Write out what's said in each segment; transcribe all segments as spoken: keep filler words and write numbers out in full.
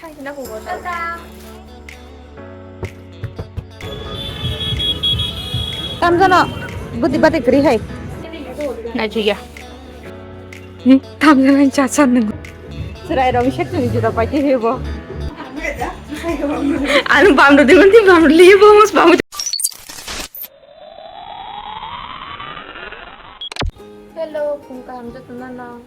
Tamjano budi bati kri hai. Naijikya. Tamjano chasan nung. Serai rong sek ni jura pakai hebo. Anu bamdo diman ti bamdo liye bo mus bamdo. Hello, phung kaham jotono no.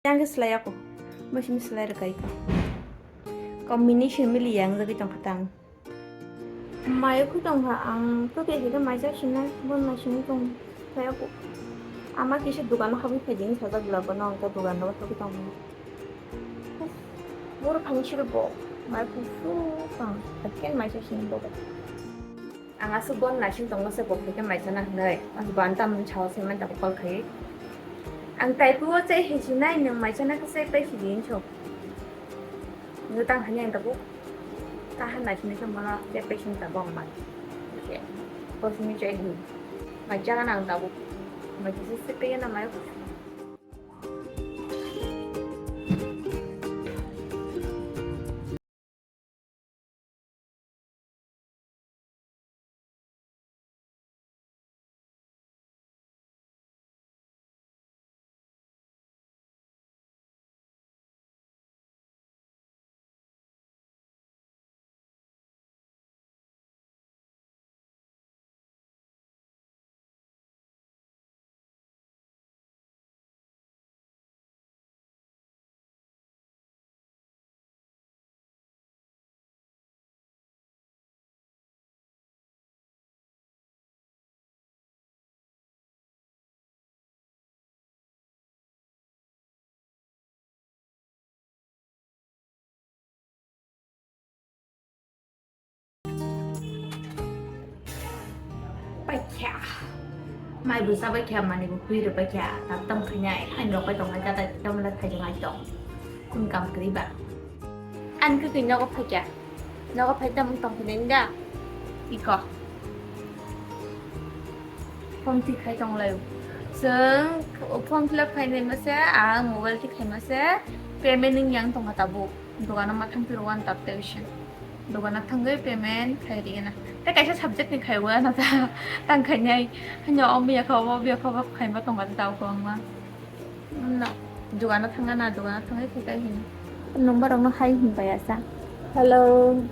Yang khe slai ako, machine slai rwkai ko. Combination mili yang jagwi tongkha tang. Mai khwi tongkha ang to khe khe mai cha sinai bon mai sini tong phai ako. Ama kisa dukan habwi phai ding sajak la bono ang to dukan ro thogwi tongkha. Boro phani siro bo mai kusu tong, akken mai cha sini bo. Ang aswk bon naising tongma se bo phaikhe mai chana hinwi. Ang ban tam sao se man tabuk call khai. Ang taipu o chai hichinai nwng mai chana khe chai pai sidi hinso. Nwng tang hani ang tabuk. Kaha naising khe mono chai pai sing tabuk ang man. Khe. Bo sini chai hi. Mai chana ang tabuk. Mai kisa se pai na mai. Paikha. Mai bo chabai kha, mani bo pui rwbai kha. Tam tam khainai. Ai nok bai tong ai, ta ta tam la khai jong ai tong. Kun kam kri ba. An khe khe nogo phaikha. Nogo phai tam tong khe nda. Iko. Form fill khai tong lai. Chwng form fill up khainai mase, ang mobile khe khai mase. Payment wng yang tong kha tabuk. Dogano ma thang phiro one tap television. Dogano thangwi payment khai rigena. Tei kaisa subject ni khai wana ta tang khainai. Hanya omo yakha obo yakha obo khaima tong kha ta kwbangma. No, dogano thangna na, dogano thangwi khai kai hin. Number rokno hai hin pai asa. Hello,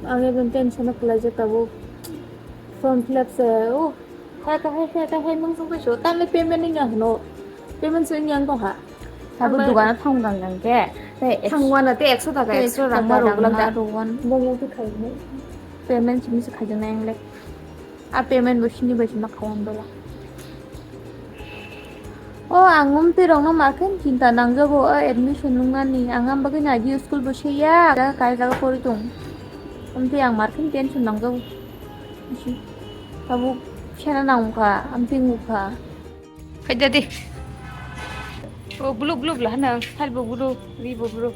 ang even tension o kwlaijak tabuk. Form fill up se, oh, khai ka hai, khai ka hai, mung sung so, tale payment ni yang no. Payment se yang ko ha. Abo dogano thang gang gang ke. Thang wana te ekso taka, ekso rang ma rok lang da. Bo mo tu khai ni. Payment simi se khai jana yang le. A payment bo sini bai sima khawan dola. O ang umtwi rokno makhe chinta nangjago o admission nungnani. Ang am bagwi naidi school bo seiya. Kaijak pori tong. Umtwi ang markhe tension nangjago. Isi. Tabuk sena nangkha, amtwi nukha. Khaida di. O blue blue bla hana, hal bo blue, ri bo blue.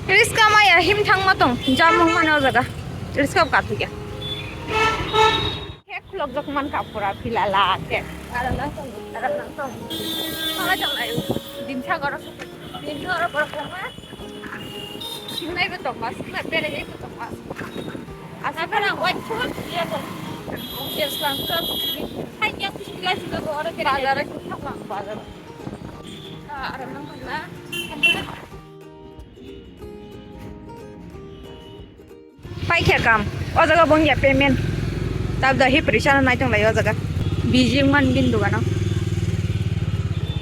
Riska maya him thangma tong, jam mong mano jaga. Riska ka thikya. Khe khulok jok man ka pura phila la khe. Ara nang tong, ara nang tong. Mama jong lai. Dimsa goro, dimsa goro pura pura. Singnai bo tongma, singnai berai bo tongma. Asa kana wai chun ya tong. Yes lang to. Hai ya sila sila go ora kira. Bazar sila lang bazar. Ara nang na. Paikha kam. O jaga bo wngya payment. Tabda hi prisa no naitung lai o jaga. Busy man bin dogano.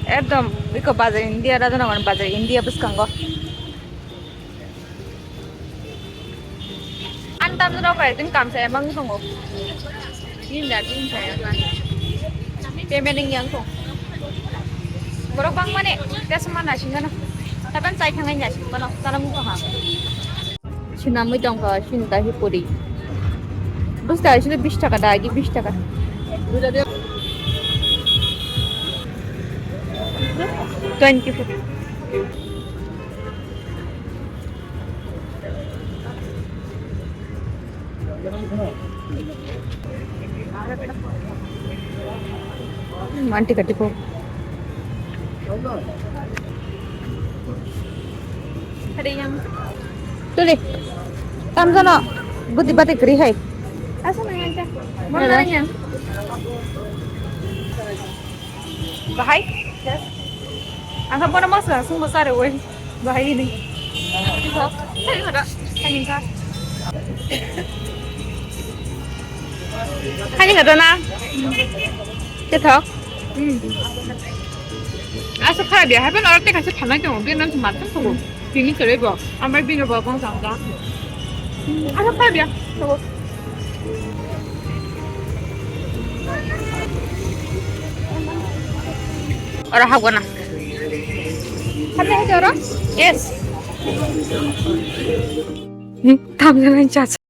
Ekdom iko bazar India, Radhanagar bazar India bwskango. An tamjano kaiting kamsa emang tongo. Inda tin saya kan. Payment yang tong. Borok bang mane, tes mana singana. Tapan sai thangai nya singana. Tanam ko ha. Sinamwi tongkha, sini ta hi puri. Bwsta sini bish taka da, agi bish taka. Twenty four. Manti kati po. Ada yang. Tuli. Tam sono. Buti bati kri hai. Asa na yang ta. Mana yang. Bahai. Angka mana mas langsung besar woi. Bahai ini. Ini kata. Ini kata. Ani kata na. Kethok. Hmm. Asa kha biya, happen oro teka se thanai tongo, biya nang se matang tongo. Bini kare bo, amai bini bo bong jang jang. Asa kha biya, tongo. Oro hagwana. Kami hai oro? Yes. Hmm, tam jalan caca.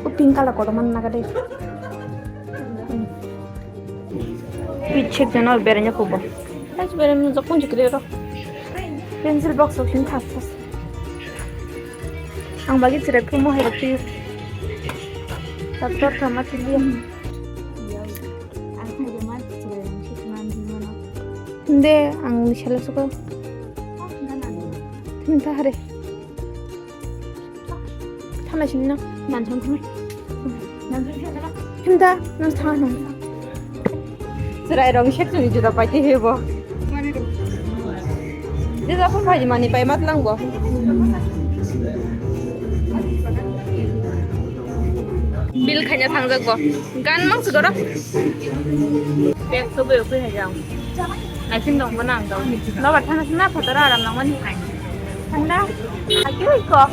O pink color kotor man naga de. Pit check jana berenya kubo. Guys, berenya jok kunji kre ro. Pencil box o pink thas thas. Ang bagi chire kumo hai rok. Tor tor kama tiliya. Hindi, ang misalnya suka. Hindi, hari. Thana sini na. Nan thang thang. Nan thang thang. Hinda, nan thang thang. Chwrai rong sek chwng juda paiti hebo. Je jokhon phaidi mani pai mat lang bo. Bill khaina thangjak bo. Gan mang sugoro. Bag to bai ukui hai jang. Naising dong bo nang dong. Lobar thana sina phataro aram nang mani hai. Thanda. Aki hui ko.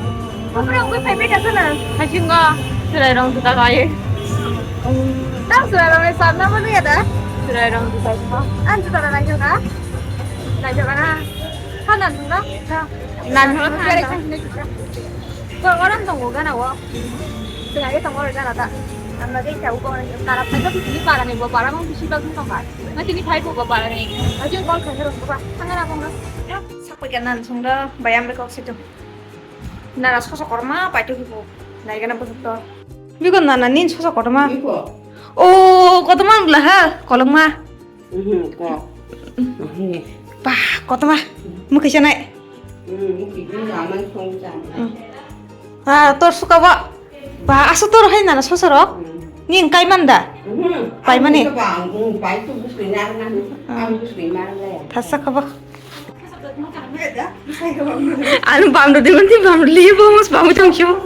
Kopra ungui phai beta sana. Hachingo. Chwrai rong juta kai. Tang chwrai rong ni sabna mani ada. Chwrai rong juta ko. An juta na nang ka. Nang ka na. Thanda nang. Nan ho thanda. Ko orang tong gana wo. Chwrai tong orang gana ta. Ang lagi tahu ko orang karap na ko di para ni bo para mo bisi bagus tong ka. Ngatini phai bo ba barani. Ajung kol khaina rong ba. Thangna rong na. Sakpai ka nan sung da bayam re kok situ. Nara sosa korma paitu hibu. Nai gana bujuk to. Biko nana nin sosa korma. Biko. O kotoma bla ha kolokma. Mhm ko. Mhm. Bah kotoma. Mukhi sanai. Mhm mukhi din aman song sa. Ah tor suka ba. Ba, aso toro hai nana sosoro? Hmm. Ni engkai man da? Hmm. Pai mani? Ang ba, ang, ang bai tu bus ni nar na. Ah. Ang bus ni nar na ya. Thasa khaba. Anu bamdo di manti bamdo liye bo mus bamdo tong sio.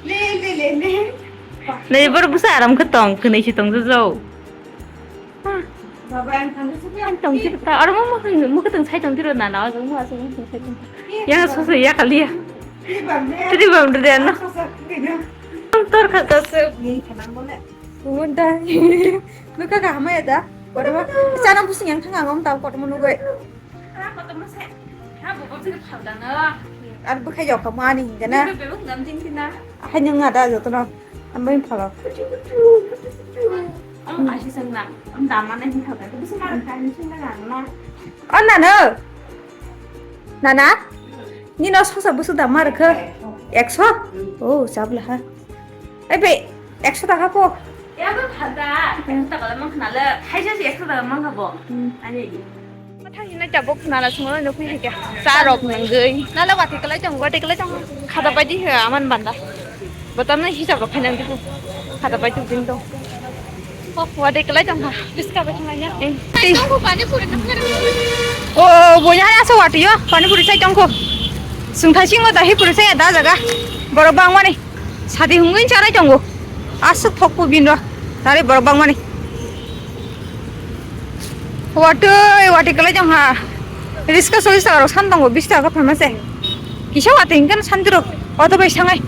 Le, le, le, le. Le, bor busa aram khe tong, khnai si tong jo jo. Baba, ang thangwi sukha. Ang tong tiro ta, oro mo mukha, mukha tong sai tong tiro na, na, oro mo asuk mukha tong sai tong. Yang susu ya kali ya. Tiri bam de na. Ang tor kha ta se. Ni khanang bole. Bunda. Nukha ka hamaya da. Oro mo. Chana busing yang thang agom ta kotor mo nugoi. Ha, kotor mo se. Ha, bo ko se phal da na. Ar bukha yok ka mani hinga na. Bebe buk ngam tin tin na. Hai nang ada joto no. Ambai phalo. Ang asi sangna. Ang dama na hin thaka. Bisa marang kain sangna na. Oh nana. Nana. Ni no sosa busu dama rakha. Ekso. Oh sabla ha. Ai be ekso taka po. Ya ba phata. Ekso taka mang khna le. Hai ja ekso taka mang khabo. Ani. Mathang hino tabuk nala sungo no khui hake. Sa rok nangoi. Nala wati kalai tong, wati kalai tong. Khata pai di he aman banda. Botam na hisab rok khainang di. Khata pai tu din to. Oh, wati kalai tong ha. Biska bai tong ya. Eh. Tong ko pani puri nang. Oh, boya asa wati yo. Pani puri sai tong ko. Sungthai singo da hi puri sai da jaga. Borok bang mani. Sadi hungwi charai tongo. Aswk thokbo bini ro. Tare borok bangmani. Watwi, watwi kwlai tong ha. Riska solis taka rok san tongo, bis taka khe phaima se. Kisa watwi hwnkhe santi rok. Auto bai sangai.